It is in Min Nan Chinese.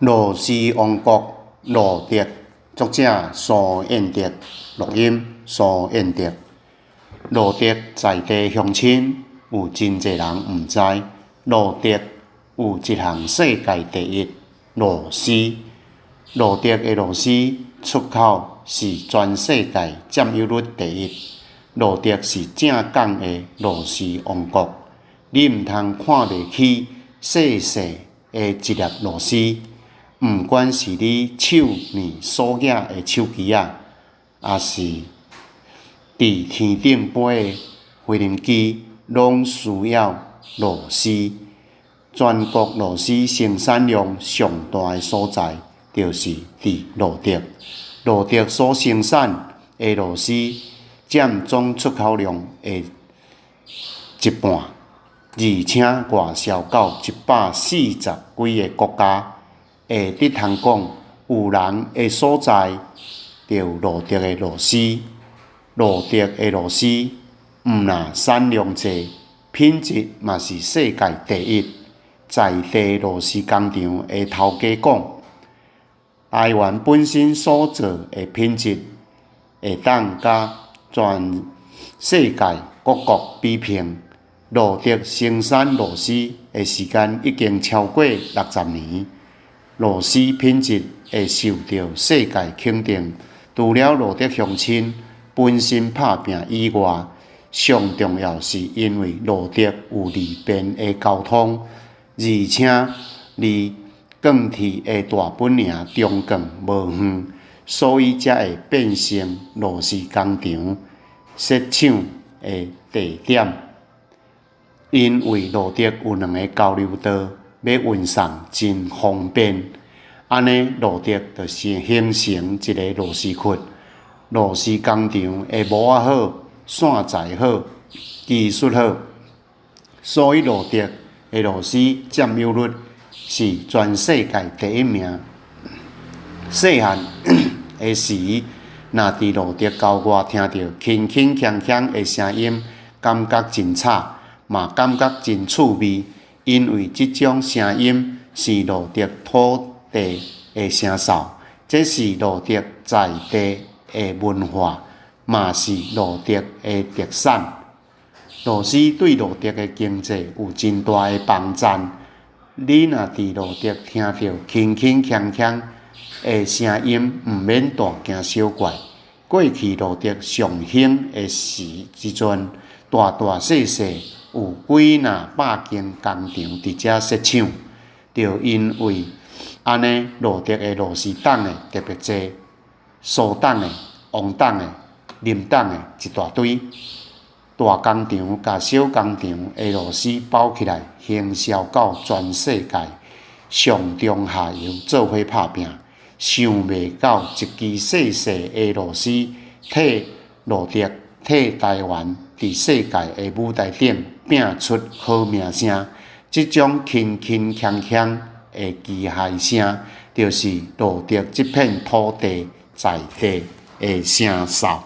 螺絲王國路德，作者蘇彥德，錄音蘇彥德。路竹在地鄉親有真濟人毋知，路竹有一項世界第一螺絲。路竹的螺絲出口是全世界佔有率第一。路竹是正港的螺絲王國，你毋通看袂起細細的一粒螺絲。毋管是你手呢所舉的手機仔，抑是佇天頂飛的飛行機，攏需要螺絲。全國螺絲生產量上大的所在，就是佇路竹。路竹所生產的螺絲佔總出口量的一半，而且外銷到140幾个國家。會得通講，有人的所在，就有路竹的螺絲。路竹的螺絲毋但產量濟，品質嘛是世界第一。在地螺絲工廠的頭家講，台灣本身所做的品質，會當佮全世界各國比拼。路竹生產螺絲的時間已經超過60年。螺絲品質會受著世界肯定。除了路竹鄉親本身拍拚以外，上重要是因為路竹有利便的交通，而且離鋼鐵的大本營中鋼無遠，所以才會變成螺絲工廠設廠的地點。因為路竹有兩个交流道，欲運送真方便，按呢路竹就是形成一个螺絲窟。螺絲工廠的模仔好，線材好，技術好，所以路竹的螺絲佔有率是全世界第一名。細漢的時，若佇路竹郊外聽著輕輕鏘鏘的聲音，感覺真吵，嘛感覺真趣味。因為這種聲音是路竹土地的聲哨，這是路竹在地的文化，嘛是路竹的特產。螺絲對路竹的經濟有真大的幫贊。你若佇路竹聽著輕輕鏘鏘的聲音，毋免大驚小怪。過去路竹上興的時陣，大大細細有幾若百間工廠佇遮設廠，就因為按呢，路竹的螺絲董的特別濟，蘇董的、王董的、林董的一大堆。大工廠佮小工廠的螺絲包起來，行銷到全世界，上中下游做伙拍拚，想袂到一支細細的螺絲，替路竹、替台灣佇世界的舞台頂拚出好名聲。這種輕輕鏘鏘的機械聲，就是路竹這片土地在地的聲哨。